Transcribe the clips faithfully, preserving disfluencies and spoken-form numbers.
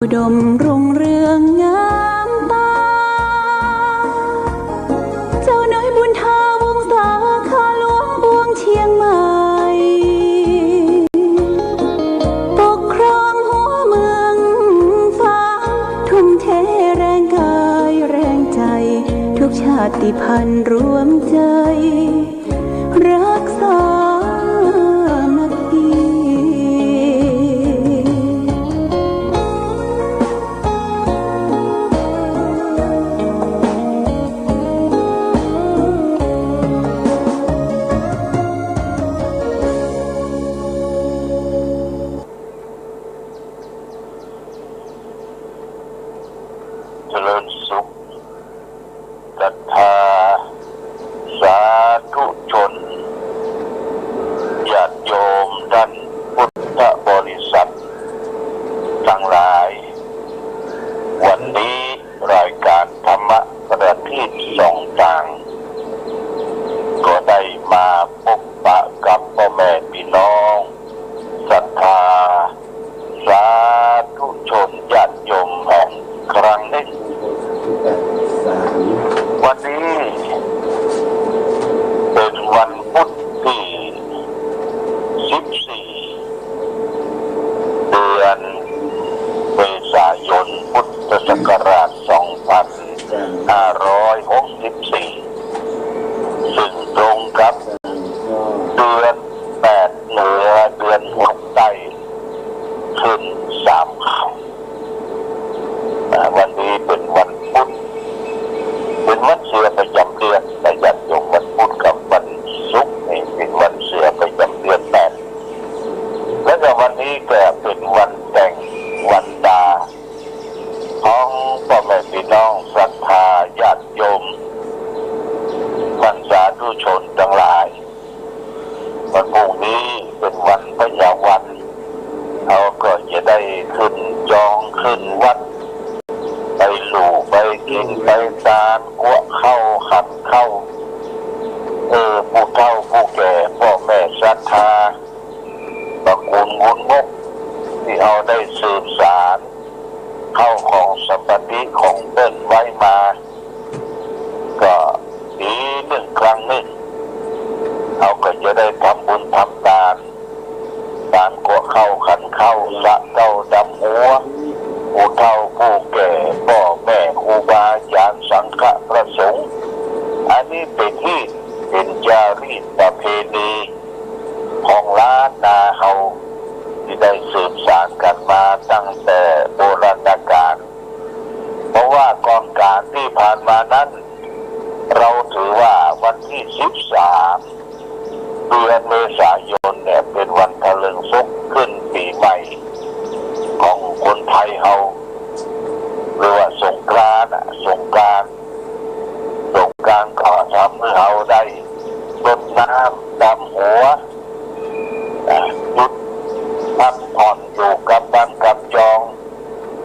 อุดมรุ่งเรืองงามต๋า เจ้าน้อยบุญถาวงศา ข้าหลวงปวงเจียงใหม่ ปกครองหัวเมืองฟ้า ทุ่มเทแรงกายแรงใจ๋ ทุกชาติพันธุ์รวมใจ๋ รักสามัคคี เจริญสุข ศรัทธาสาธุชน ญาติโยมต้านพุทธบริษัทตังหลาย วันนี้รายก๋านธรรมะประทีปส่องตาง ก็ได้มาปะปะกับป้อแม่ปี้น้อง ศรัทธาสาธุชนญาติโยมแหมครั้งนึ่ง วันนี้เป๋นวันพุธตี้สิบสี่ เดือนเมษายน พุทธศักราชสองพันห้าร้อยหกสิบสี่ ซึ่งตรงกับเดือนแปดเหนือ เดือนหกใต้ ขึ้นสามค่ำ อ่า วันนี้เป๋นวันพุธ เป๋นวันเสือประจ๋ำเดือน นะญาติโยม วันพุธกับวันศุกร์นี่เป๋นวันเสือประจ๋ำเดือนแปด แล้วก็วันนี้ก็เป๋นวันแต่งวันต๋า ของป้อแม่ปี้น้องศรัทธาญาติโยม ต้านสาธุชนตังหลาย วันพรุ่งนี้เป๋นวันพญาวัน เฮาก็จะได้ขึ้นจองขึ้นวัด ไปหลู่ไปกิ๋นไปตาน กั๊วข้าวขันข้าว เออ ผู้เฒ่าผู้แก่ ป้อแม่ศรัทธา ตระกูลบุญมก ตี้เฮาได้สืบสาน ข้าวของสัมปติของเปิ้นไว้มา ก็ปีนึ่งครั้งนึ่ง เฮาก็จะได้ทำบุญทำตาน ตานกั๊วข้าวขันข้าว สระเก๊าดำหัว ผู้เฒ่าผู้แก่ ป้อแม่ครูบาอาจ๋ารย์ สังฆะพระสงฆ์ อันนี้เป๋นฮีต เป๋นจารีตประเพณี ของล้านนาเฮา ตี้ได้สืบสานกั๋นมาตั้งแต่โบราณกาล เพราะว่าก่อนก๋านตี้ผ่านมานั้น เฮาถือว่าวันตี้สิบสาม เดือนเมษายนเนี่ย เป๋นวันเถลิงศกขึ้นปี๋ใหม่ของคนไทยเฮา หรือว่าสงกรานต์อะ สงกรานต์ สงกรานต์ก็ทำหื้อเฮาได้รดน้ำดำหัว อ่า หยุดพักผ่อนอยู่กับบ้านกับจอง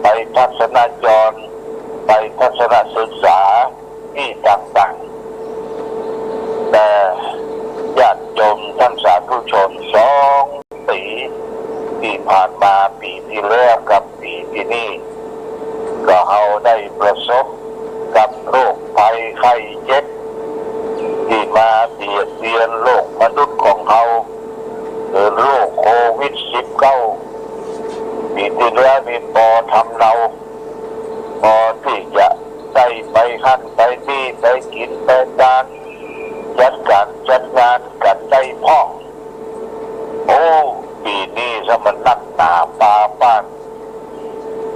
ไปทัศนจร ไปทัศนศึกษาตี้ต่างๆ แต่ญาติโยมต้านสาธุชน สองปี๋ตี้ผ่านมา ปี๋ตี้แล้วกับปี๋ตี้นี่ ก็เฮาได้ประสบกับโรคภัยไข้เจ็บ ตี้มาเบียดเบียนโลกมนุษย์ของเฮา คือโรคโควิดสิบเก้า ปี๋ตี้แล้วนี่ปอทำเนา ปอตี้จะได้ไปหั้นไปนี่ ไปกิ๋นไปตาน จัดก๋านจัดงานกั๋นได้พ่อง โอ้ ปี๋นี้ซะมันนักหนาปาป๊าน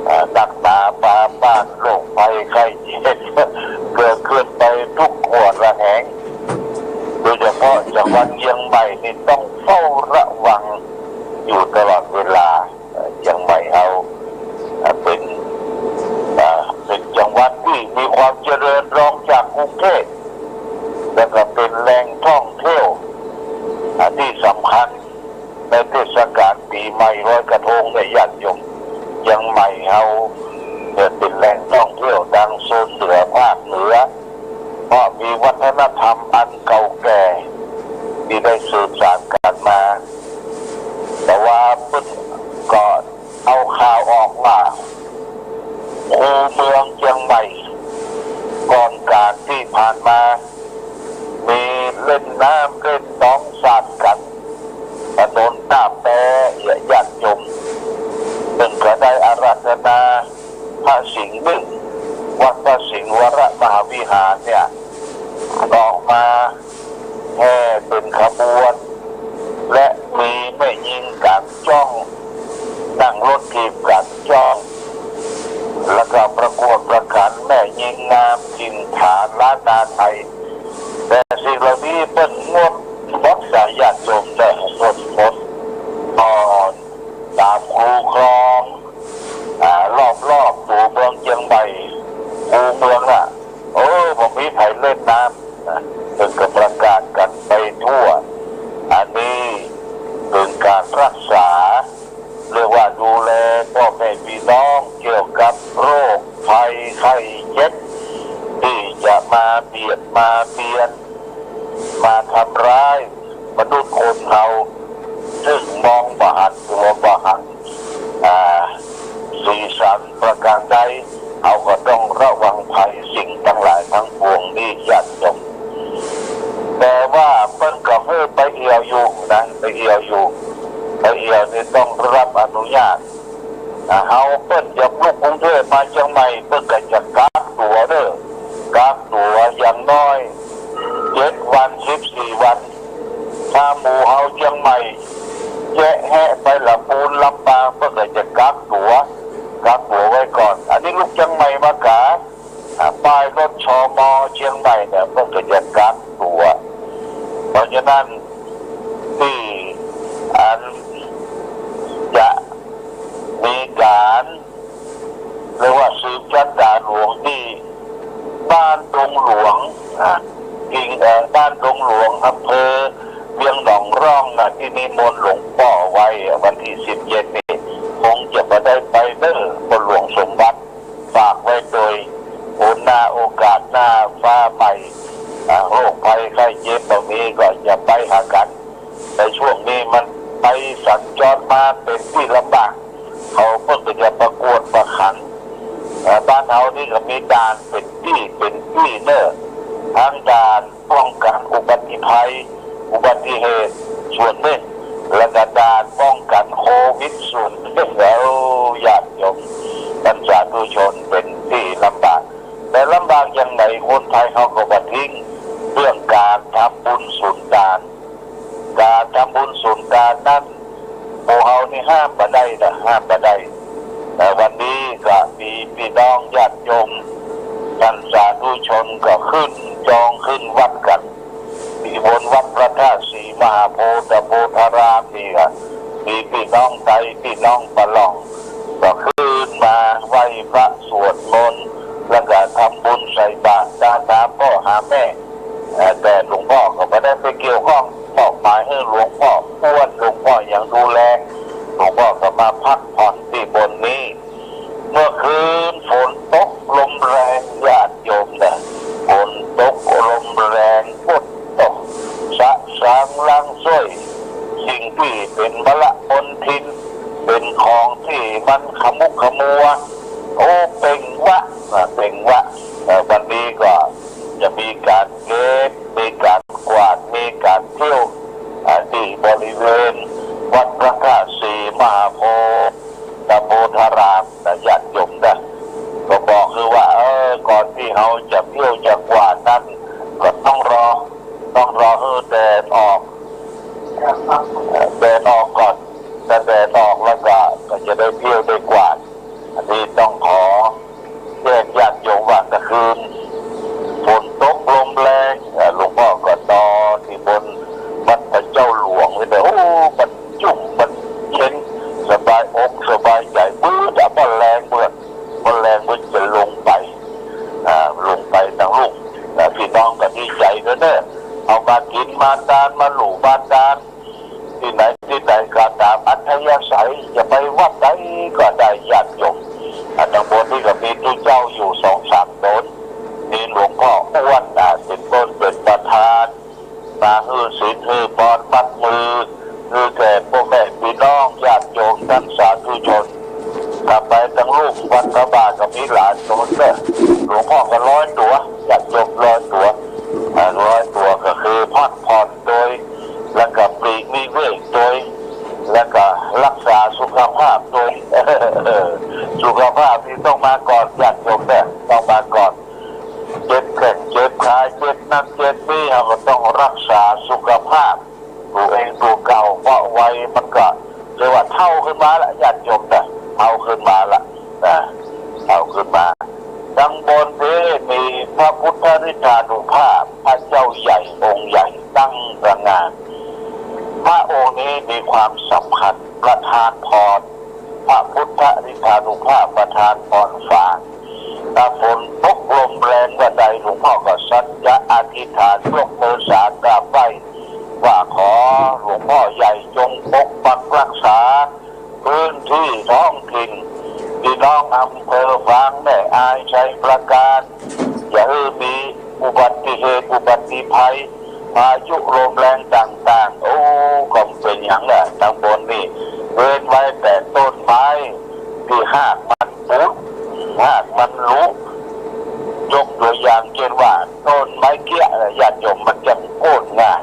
อ่า นักหนาปาป๊าน โรคภัยไข้เจ็บเกิดขึ้นไปทุกขั้วระแหง โดยเฉพาะจังหวัดเจียงใหม่นี่ต้องเฝ้าระวังอยู่ตลอดเวลา เอ่อ เจียงใหม่เฮา เอ่อ เป๋น เอ่อ เป๋นจังหวัดตี้มีความเจริญรองจากกรุงเทพ แล้วก็เป๋นแหล่งท่องเที่ยว อ่า ตี้สำคัญในเทศกาลปี๋ใหม่ลอยกระทงเนี่ย ญาติโยม เจียงใหม่เฮาเนี่ยเป๋นแหล่งท่องเที่ยวตางโซนเหนือ ภาคเหนือ เพราะมีวัฒนธรรมอันเก่าแก่ตี้ได้สืบสานกั๋นมา แต่ว่าเปิ้นก็เอาข่าวออกว่า สนาพระสิงห์หนึ่ง วัดพระสิงห์วรมหาวิหารเนี่ย ออกมาแห่เป๋นขบวน และมีแม่ญิงก๋านจ้อง นั่งรถถีบก๋านจ้อง แล้วก็ประกวดประขันแม่ญิงงามถิ่นฐานล้านนาไทย แต่สิ่งเหล่านี้เปิ้นงดหมด ญาติโยม เปิ้นงดหมด อ่อนต๋ามคูคลอง อ่า รอบๆ ตั๋วเมืองเจียงใหม่ คูเมืองน่ะ เออ บ่มีใผเล่นน้ำนะ เปิ้นก็ประกาศกั๋นไปทั่ว อันนี้เป๋นก๋านรักษา เรียกว่าดูแลป้อแม่ปี้น้องเกี่ยวกับโรคภัยไข้เจ็บ ตี้จะมาเบียดมาเบียน มาทำร้ายมนุษย์คนเฮา ซึ่งมองบ่หันตั๋วบ่หัน อ่า สีสันประก๋านใด เฮาก็ต้องระวังภัยสิ่งตังหลายตังปวงนี้ ญาติโยม แต่ว่าเปิ้นก็หื้อไปเอี่ยวอยู่นะ ไปเอี่ยวอยู่ ไปเอี่ยวนี่ต้องได้ฮับอนุญาต อ่า เฮาเปิ้นจะลุกกรุงเทพฯมาเจียงใหม่ เปิ้นก็จะกักตั๋วเน่อ กักตั๋วอย่างน้อยเจ็ดวัน สิบสี่วัน ถ้าหมู่เฮาเจียงใหม่ แยะแฮะไปละปูน ลำปาง เปิ้นก็จะกักตั๋ว กักตั๋วไว้ก่อน อันนี้ลุกเจียงใหม่มากา อ่า ป้ายรถ ชม.เจียงใหม่เนี่ย เปิ้นก็จะกักตั๋ว เพราะฉะนั้นตี้อันจะมีก๋าน เรียกว่าสืบชะตาหลวงตี้บ้านดงหลวง อ่า กิ่ง เอ่อ บ้านดงหลวง อำเภอเวียงหนองร่องนะ ตี้นิมนต์หลวงป้อไว้อะ วันตี้สิบเจ็ดนี่ คงจะบ่ได้ไปเน่อ ป้อหลวงสมบัติ ฝากไว้โตย โอนหน้าโอกาสหน้าฟ้าใหม่ อ่า โรคภัยไข้เจ็บบ่มีก็จะไปหากั๋น แต่ช่วงนี้มันไปสัญจรมาเป๋นตี้ลำบาก เขาเปิ้นก็จะประกวดประขัน เอ่อ บ้านเฮานี่ก็มีด่านเป๋นตี้เป๋นตี้เน่อ ทั้งด่านป้องกั๋นอุบัติภัย อุบัติเหตุส่วนนึ่ง แล้วก็ด่านป้องกั๋นโควิดส่วนนึ่ง แล้วญาติโยม ต้านสาธุชนเป๋นตี้ลำบาก แต่ลำบากอย่างใด คนไทยเฮาก็บ่ทิ้งเรื่องก๋านทำบุญสุนตาน ก๋านทำบุญสุนตานนั้น หมู่เฮานี่ห้ามบ่ได้นะ ห้ามบ่ได้ แต่วันนี้ก็มีปี้น้องญาติโยม ต้านสาธุชนก็ขึ้นจองขึ้นวัดกั๋น ตี้บนวัดพระธาตุศรีมหาโพธิ์ตะโพธารามนี่ก็มีปี้น้องไต ปี้น้องปะหล่อง ก็ขึ้นมาไหว้พระสวดมนต์ แล้วก็ทำบุญใส่บาตรตาหาป้อหาแม่ เอ่อ แต่หลวงป้อก็บ่ได้ไปเกี่ยวข้อง มอบหมายหื้อหลวงป้ออ้วน หลวงป้อยังดูแล หลวงป้อก็มาพักผ่อนตี้บนนี้ เมื่อคืนฝนตกลมแรงญาติโยมนะ ฝนตกลมแรง ฝนตกสะสางล้างส้วย สิ่งตี้เป๋นมลมลทิน เป๋นของตี้มันขมุกขมัว โอ้ เป่งวะ อ่า เป่งวะ เอ่อ วันนี้ก็จะมีก๋านเก็บ มีก๋านกวาด มีก๋านเที่ยว อ่า ตี้บริเวณวัดพระธาตุศรีมหาโพธิ์ตะโพธารามนะ ญาติโยมนะ ก็บอกคือว่า เออ ก่อนตี้เฮาจะเที่ยวจะกวาดนั้น ก็ต้องรอ ต้องรอหื้อแดดออก เอ่อ แดดออกก่อน ถ้าแดดออกแล้วก็ ก็จะได้เที่ยวได้กวาด อันนี้ต้องขอแจ้งญาติโยมว่าเมื่อคืนฝนตกลมแรง เอ่อ หลวงป้อก็นอนตี้บนวัดพระเจ้าหลวงนี่แหละ โอ้ มันจุ่ม มันเย็น สบายอกสบายใจ๋ เมื่อแต่บ่าแลงเมื่อ บ่าแลงเมื่อจะลงไป อ่า ลงไปตังลุ่ม อ่า ปี้น้องก็ดีใจ๋ตวยเน่อ เอามากิ๋นมาตาน มาลู่มาตาน ตี้ไหนตี้ไหนก็ต๋ามอัธยาศัย จะไปวัดใดก็ได้ญาติโยม อ่า ตังบนนี้ก็มีตุ๊เจ้าอยู่สองสามต๋น มีหลวงป้ออ้วน อ่า เป๋นต้นเป๋นประธาน มาหื้อศีลหื้อปอนมัดมือ หื้อแก่ป้อแม่ปี้น้องญาติโยมต้านสาธุชน ถ้าไปตังลุ่มวัดพระบาทก็มีหลายต๋นเน่อ หลวงป้อก็ร้อยตั๋ว ญาติโยมร้อยตั๋ว อ่า ร้อยตั๋วก็คือพักผ่อนตวย แล้วก็ปลีกวิเวกตวย แล้วก็รักษาสุขภาพตวย สุข ขภาพนี่ต้องมาก่อน ญาติโยมเน่อ ต้องมาก่อน เจ็บแข้งเจ็บขา เจ็บนั่นเจ็บนี่ เฮาก็ต้องฮักษาสุขภาพตั๋วเองตั๋วเก่า เพราะวัยมันก็เรียกว่าเฒ่าขึ้นมาละ ญาติโยมเน่อ เฒ่าขึ้นมาละ นะ เฒ่าขึ้นมา ตังบนนี้มีพระพุทธฤทธานุภาพ พระเจ้าใหญ่องค์ใหญ่ตั้งตระหง่าน พระองค์นี้มีความสำคัญ ประทานพร พระพุทธฤทธานุภาพประทานพรฝาก ถ้าฝนตกลมแรงเมื่อใด หลวงพ่อก็สัจจะอธิษฐานยกมือสากราบไหว้ ว่าขอหลวงพ่อใหญ่จงปกปักรักษา พื้นที่ท้องถิ่น พี่น้องอำเภอฝาง แม่อาย ชัยปราการ อย่าหื้อมีอุบัติเหตุอุบัติภัย พายุลมแรงต่างๆ โอ้ ก็บ่เป๋นหยังแหละ ตังบนนี้ เว้นไว้แต่ต้นไม้ตี้ฮากมันปุ ฮากมันหลุ ยกตั๋วอย่างเจ้นว่า ต้นไม้เก๊ยะ ญาติโยม มันจะโค่นง่าย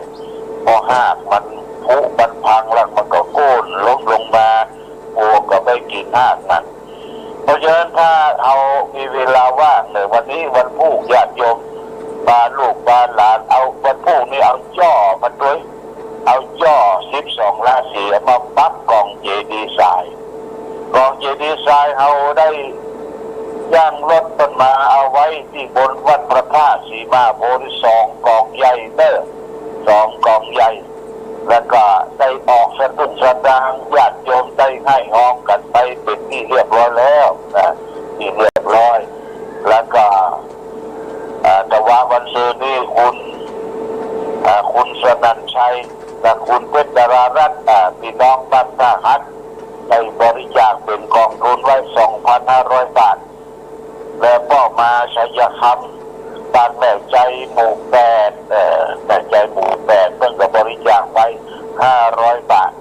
เพราะฮากมันผุมันพังแล้วมันก็โค่นล้มลงมา วัวก็ไปกิ๋นฮากมัน เพราะฉะนั้นถ้าเฮามีเวลาว่างเน่อ วันนี้วันพูก ญาติโยมปาลูกปาหลาน เอาวันพูกนี้เอาจ้อมันตวย เอาจ้อสิบสองราศีเอามาปักก๋องเจดีย์ทราย ก๋องเจดีย์ทรายเฮาได้ย่างรถเปิ้นมาเอาไว้ตี้บนวัดพระธาตุสีมหาโพธิ์สองก๋องใหญ่เน่อ สองก๋องใหญ่ แล้วก็ได้ออกสตุ้งสตางค์ ญาติโยมได้ไห้ฮองกั๋นไปเป๋นตี้เรียบร้อยแล้วนะ ตี้เรียบร้อย แล้วก็ อ่า ตะวาวันซืนนี้คุณ อ่า คุณสนั่นชัย และคุณเพชรดารารัตน์ อ่า พี่น้องบ้านท่าฮัด ได้บริจาคเป๋นกองทุนไว้ สองพันห้าร้อยบาท และป้อมาชัยคำ บ้านแม่ใจหมู่แปด เอ่อ แม่ใจหมู่แปด เปิ้นก็บริจาคไว้ ห้าร้อยบาท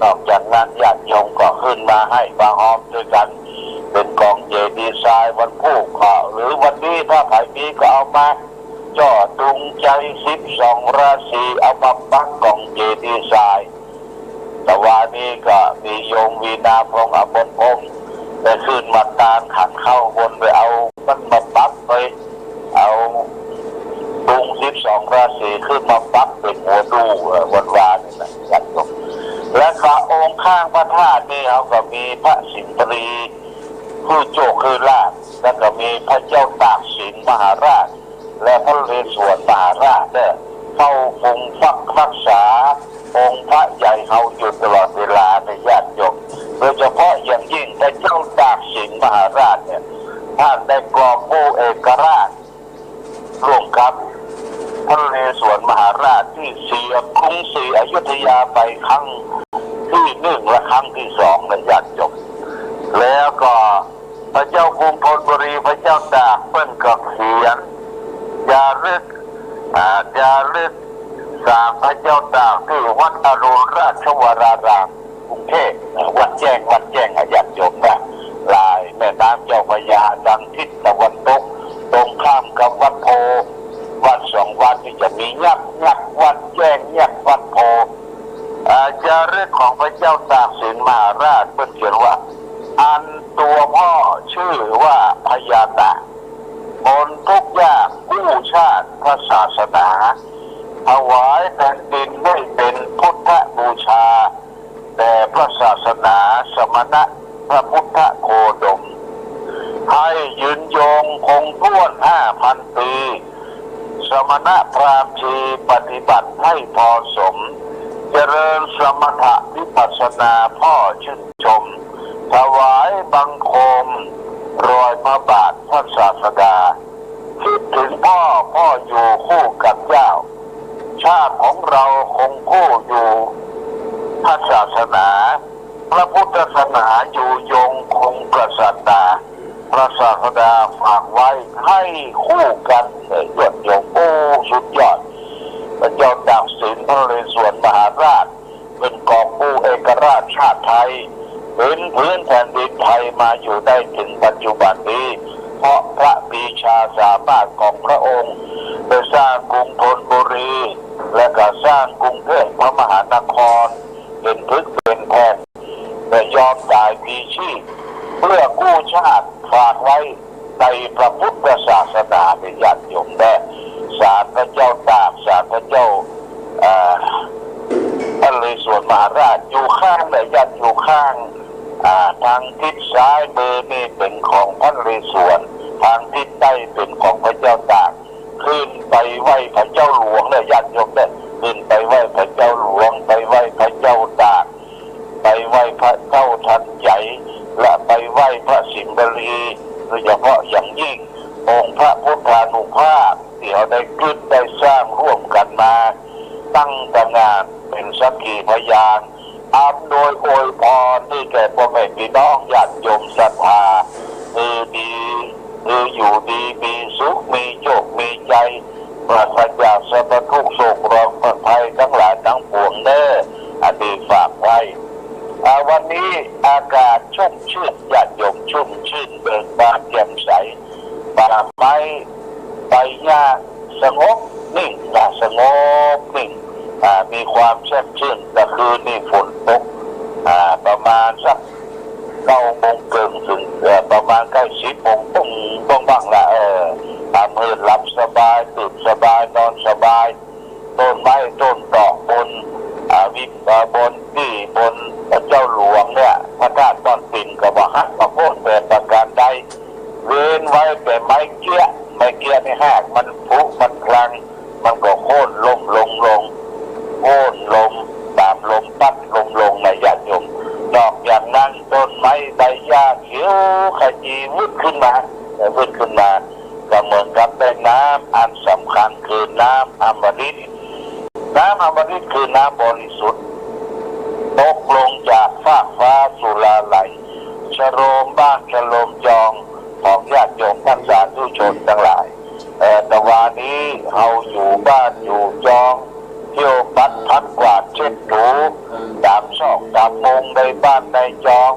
นอกจากนั้นญาติโยมก็ขึ้นมาไห้มาฮอมตวยกั๋น เป๋นก๋องเจดีย์ทรายวันพูกก็ หรือวันนี้ถ้าใผมีก็เอามาจ้อตุงใจ๋สิบสองราศี เอามาปักก๋องเจดีย์ทราย ตะวานี้ก็มีโยมวีณาพงษ์อมรพงษ์ ได้ขึ้นมาตานขันข้าวบนไปเอามันมาปักไป เอาตุงสิบสองราศีขึ้นมาปักเป๋นหัวดู เอ่อ วันวานี่นะ ญาติโยม และก็องค์ข้างพระธาตุนี่เฮาก็มีพระสิงห์บุรี ผู้โจคคือลาภ แล้วก็มีพระเจ้าตากสินมหาราช และพระนเรศวรมหาราชเนี่ยเฝ้าปกปักรักษาองค์พระใหญ่เฮาอยู่ตลอดเวลาเน่อ ญาติโยม โดยเฉพาะอย่างยิ่งพระเจ้าตากสินมหาราชเนี่ย ท่านได้กอบกู้เอกราช ร่วมกับพระนเรศวรมหาราชตี้เสียกรุงศรีอยุธยาไปครั้งตี้นึ่งและครั้งตี้สองเน่อ ญาติโยม แล้วก็พระเจ้ากรุงธนบุรี พระเจ้าตากเปิ้นก็เขียนจารึก อ่า จารึกสร้างพระเจ้าตากตี้วัดอรุณราชวราราม กรุงเทพฯ วัดแจ้ง วัดแจ้ง อ่ะ ญาติโยมนะ ลายแม่น้ำเจ้าพระยา ตางทิศตะวันตก ตรงข้ามกับวัดโพธิ์ วัดสองวัดนี่จะมียักษ์ ยักษ์วัดแจ้ง ยักษ์วัดโพธิ์ อ่า จารึกของพระเจ้าตากสินมหาราชเปิ้นเขียนว่า อันตัวพ่อชื่อว่าพญาตาก ทนทุกข์ยากกู้ชาติพระศาสนา ถวายแผ่นดินไว้เป๋นพุทธบูชา แด่พระศาสนาสมณะพระพุทธโคดม ให้ยืนยงคงถ้วนห้าพันปี สมณะพราหมณ์ชีปฏิบัติให้พอสม เจริญสมถะวิปัสสนาพ่อชื่นชม ถวายบังคมรอยพระบาทพระศาสดา คิดถึงพ่อ พ่ออยู่คู่กับเจ้า ชาติของเราคงคู่อยู่พระศาสนา พระพุทธศาสนาอยู่ยงคงกษัตริย์ตา พระศาสดาฝากไว้ให้คู่กันเถิด ญาติโยม โอ้ สุดยอด พระเจ้าตากสินพระนเรศวรมหาราช เปิ้นกอบกู้เอกราชชาติไทย เป๋นผืนแผ่นดินไทยมาอยู่ได้เถิงปัจจุบันนี้ เพราะพระปรีชาสามารถของพระองค์ ได้สร้างกรุงธนบุรี และก็สร้างกรุงเทพมหานคร เป๋นผึกเป๋นแผ่น และยอมต๋ายพลีชีพ เพื่อกู้ชาติ ฝากไว้ในพระพุทธศาสนา เนี่ยญาติโยมเด้อ ศาลพระเจ้าตาก ศาลพระเจ้า เอ่อ พระนเรศวรมหาราช อยู่ข้างเด้อ ญาติ อยู่ข้าง อ่า ตางทิศซ้ายมือนี่เป๋นของพระนเรศวร ตางทิศใต้เป๋นของพระเจ้าตาก ขึ้นไปไหว้พระเจ้าหลวงเด้อ ญาติโยมเด้อ ขึ้นไปไหว้พระเจ้าหลวง ไปไหว้พระเจ้าตาก ไปไหว้พระเจ้าทันใจ๋ และไปไหว้พระสิมหรี โดยเฉพาะอย่างยิ่งองค์พระพุทธานุภาพตี้เฮาได้กึ๊ดได้สร้างร่วมกั๋นมา ตั้งตางานเป๋นสักขีพยาน อำนวยอวยพรหื้อแก่ป้อแม่ปี้น้องญาติโยมศรัทธา หื้อดี หื้ออยู่ดีมีสุข มีโชค มีชัย ปราศจากสรรพทุกข์โศกเคราะห์ภัยตังหลายตังปวงเน้อ อันนี้ฝากไว้ อ่า วันนี้อากาศชุ่มชื่น ญาติโยม ชุ่มชื่น เบิกบานแจ่มใส ป่าไม้ใบหญ้าสงบนิ่งนะ สงบนิ่ง อ่า มีความแช่มชื่น กลางคืนนี่ฝนตก อ่า ประมาณสักเก้าโมงเกิ่งเถิง เอ่อ ประมาณใก้สิบโมงปุ้งปุ้งบ้างละ เออ หลับหืนหลับสบาย ตื่นสบาย นอนสบาย ต้นไม้ต้นตอกบน อ่า วิ เอ่อ บนตี้บนพระเจ้าหลวงเนี่ย พระธาตุม่อนปิ่นก็บ่หักบ่โค่นแต่ประการใด เว้นไว้แต่ไม้เกี้ย ไม้เกี้ยนี่หากมันผุมันพลัง มันก็โค่นล้มลงลง โค่นล้มต๋ามลมปั๊ดล้มลงนะญาติโยม นอกจากนั้นต้นไม้ใบหญ้าเขียวขจีวืดขึ้นมา เอ่อ วืดขึ้นมา ก็เหมือนกับแม่น้ำอันสำคัญคือน้ำอมฤต น้ำอมฤตคือน้ำบริสุทธิ์ ตกลงจากฟากฟ้าจุฬาลัย ชโลมบ้านชโลมจองของญาติโยมท่านสาธุชนตังหลาย เอ่อ ตะวานี้เฮาอยู่บ้านอยู่จอง เที่ยวปัดผัดกวาดเช็ดถู ต๋ามซอกต๋ามมุงในบ้านในจอง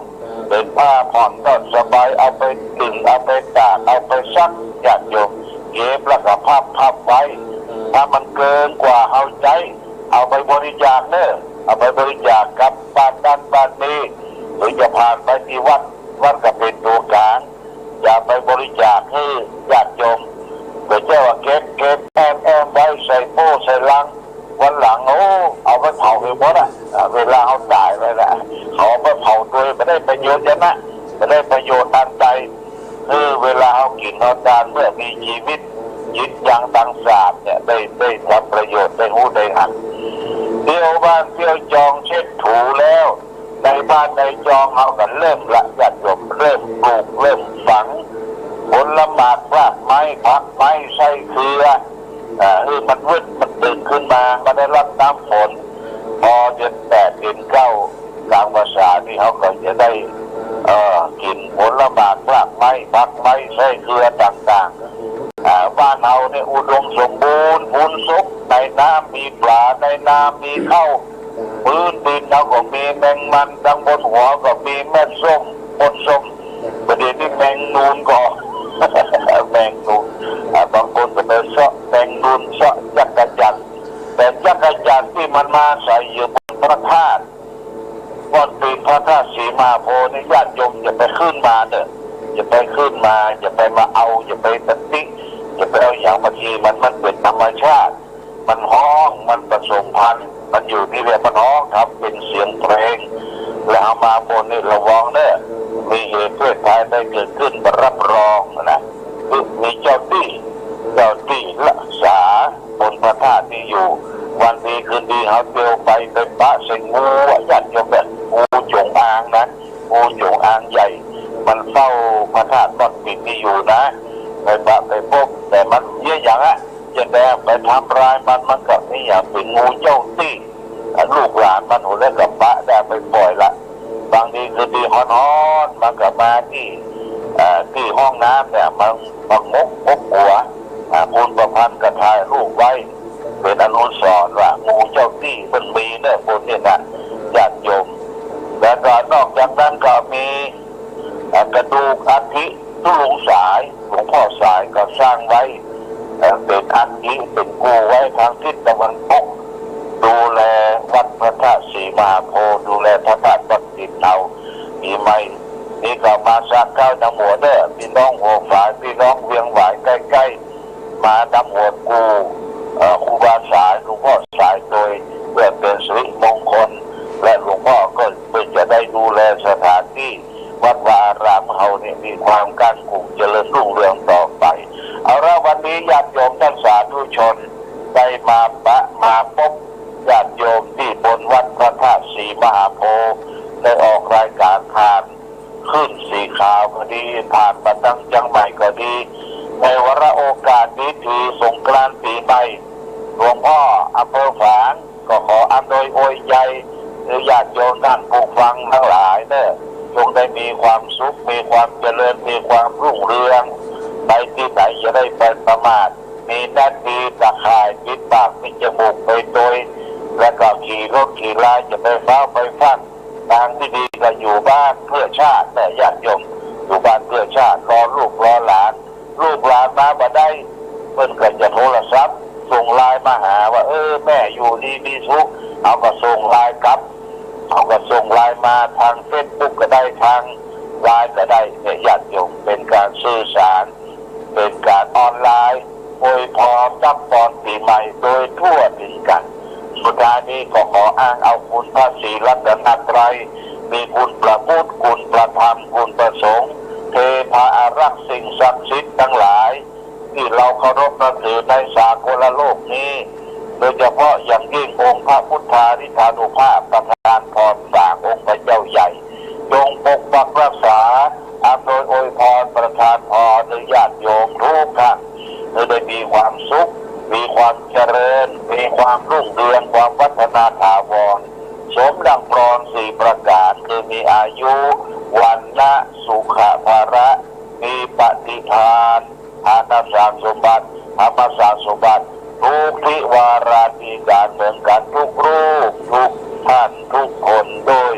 เป๋นผ้าผ่อนก็สบาย เอาไปนึ่ง เอาไปตาก เอาไปซัก ญาติโยม เก็บแล้วก็พับ พับไว้ ถ้ามันเกินกว่าเฮาใจ๊ เอาไปบริจาคเน้อ เอาไปบริจาคกับบ้านนั้นบ้านนี้ หรือจะผ่านไปตี้วัด วัดก็เป๋นตั๋วกลาง จะไปบริจาคหื้อญาติโยม บ่ใจ้ว่าเก็บ เก็บแอ้ม แอ้มไว้ใส่โป้ใส่ลัง วันหลัง โอ้ เอาไปเผาหื้อหมดอะ อ่า เวลาเฮาต๋ายไปละ เขาเอาไปเผาโดยบ่ได้ประโยชน์หยังนะ บ่ได้ประโยชน์อันใด คือเวลาเฮากิ๋นเฮาตานเมื่อมีจีวิต จิตยังตังสาดเนี่ย ได้ ได้ทำประโยชน์ ได้ฮู้ได้หัน เที่ยวบ้านเที่ยวจองเช็ดถูแล้ว ในบ้านในจองเฮาก็เริ่มละ ญาติโยม เริ่มปลูก เริ่มฝัง ผลหมากรากไม้ ผักไม้ไส้เครือ อ่า หื้อมันวืดมันตึงขึ้นมา มันได้รับน้ำฝน พอเดือนแปดเดือนเก้า กลางพรรษานี่เฮาก็จะได้ เอ่อ กิ๋นผลหมากรากไม้ ผักไม้ไส้เครือต่างๆ อ่า บ้านเฮาเนี่ยอุดมสมบูรณ์ พูนสุข ในน้ำมีป๋า ในนามีข้าว พื้นดินเฮาก็มีแมงมัน ตังบนหัวก็มีแม่นส้ม บนส้ม บ่าเดี่ยวนี้แมงนูนก็ แมงนูน อ่า บางคนก็ไปเซาะแมงนูน เซาะจักจั่น แต่จักจั่นตี้มันมาอาศัยอยู่บนพระธาตุ ม่อนปิ่นพระธาตุศรีมหาโพธิ์นี่ ญาติโยมอย่าไปขึ้นมาเน้อ อย่าไปขึ้นมา อย่าไปมาเอา อย่าไปตำหนิ อย่าไปเอาหยัง บางทีมัน มันเป๋นธรรมชาติ มันฮ้อง มันผสมพันธุ์ มันอยู่ตี้แบบมันฮ้อง ทำเป๋นเสียงเพลง แล้วเอามาบนนี่ระวังเน้อ มีเหตุเพศภัยใดเกิดขึ้นบ่รับรองนะ คือมีเจ้าตี้ เจ้าตี้รักษาบนพระธาตุนี้อยู่ วันดีคืนดีเฮาเตียวไป ไปปะใส่งูอะ ญาติโยมเน้อ งูจงอางนะ งูจงอางใหญ่ มันเฝ้าพระธาตุม่อนปิ่นนี้อยู่นะ ไปปะไปปบ แต่มันเยียะหยังอะ จะแดงไปทำลายมัน มันก็มีอย่างเป๋นงูเจ้าตี้ ลูกหลานมันหัวเล็กก็ปะได้ไปปล่อยละ บางทีคืนดีฮ้อนๆ มันก็มาตี้ เอ่อ ตี้ห้องน้ำเนี่ย มัน มันงก งกหัว อ่า คุณประพันธ์ก็ถ่ายรูปไว้ เป๋นอนุสรณ์ว่างูเจ้าตี้มันมีเน้อ คนนี้นะ ญาติโยม แล้วก็นอกจากนั้นก็มี เอ่อ กระดูกอัฐิ ตุ๊ลุงสาย หลวงพ่อสายก็สร้างไว้ เอ่อ เป๋นอัฐิ เป๋นกู่ไว้ตางทิศตะวันตก ดูแลวัดพระธาตุศรีมหาโพธิ์ ดูแลพระธาตุม่อนปิ่นเฮา มีไม้ นี่ก็มาสักเก้านำหมวดเน่อ ปี้น้องหัวฝาย ปี้น้องเวียงหวายใก้ๆ มานำหมวดกู่ เอ่อ ครูบาสาย หลวงพ่อสายโตย เปื้อเป๋นสิริมงคล และหลวงพ่อก็เปื้อจะได้ดูแลสถานตี้วัดวาอารามเฮานี่มีความกั้นกุ่งเจริญรุ่งเรืองต่อไป เอาละ วันนี้ญาติโยมต้านสาธุชนได้มาปะ มาปบญาติโยมตี้บนวัดพระธาตุศรีมหาโพธิ์ ได้ออกรายก๋านผ่าน คลื่นสีขาวก็ดี ผ่านมาตางเจียงใหม่ก็ดี ในวาระโอกาสดีๆ สงกรานต์ปี๋ใหม่ หลวงพ่ออำเภอฝางก็ขออำนวยอวยใจ๋ หื้อญาติโยมต้านผู้ฟังตังหลายเน่อ จงได้มีความสุข มีความเจริญ มีความรุ่งเรือง ไปตี้ไหนอย่าได้ไปประมาท มีหน้าตี้ตะข่ายปิดปากปิดจมูกไปโตย แล้วก็ขี่รถขี่ลาอย่าไปฟ้าวไปฟั่น ตางตี้ดีก็อยู่บ้านเพื่อชาติเน่อ ญาติโยม อยู่บ้านเพื่อชาติ รอลูกรอหลาน ลูกหลานมาบ่ได้ เปิ้นก็จะโทรศัพท์ส่งไลน์มาหาว่า เออ แม่อยู่ดีมีสุข เฮาก็ส่งไลน์กลับ เฮาก็ส่งไลน์มาตางเฟซบุ๊กก็ได้ ตางไลน์ก็ได้ เนี่ย ญาติโยม เป๋นก๋านสื่อสาร เป๋นก๋านออนไลน์ อวยพรตั๊บปอนปี๋ใหม่โดยทั่วเถิงกั๋น สุดท้ายนี้ก็ขออ้างเอาคุณพระศรีรัตนตรัย มีคุณพระพุทธ คุณพระธรรม คุณพระสงฆ์ เทพาอารักษ์ สิ่งศักดิ์สิทธิ์ตังหลาย ตี้เฮาเคารพนับถือในสากลโลกนี้ โดยเฉพาะอย่างยิ่งองค์พระพุทธานุภาพประทานพรสามองค์พระเจ้าใหญ่ จงปกปักรักษา อำนวยอวยพรประทานพรหื้อญาติโยมทุกท่าน หื้อได้มีความสุข มีความเจริญ มีความรุ่งเรือง ความวัฒนาถาวร สมดังปรารถนาสี่ประก๋าน คือมีอายุ วรรณะ สุขะ พละ มีปฏิภาณ ธนสารสมบัติ ธรรมสารสมบัติ ทุกทิวาราธิก๋านเหมือนกั๋นทุกรูป ทุกท่าน ทุกคน โดย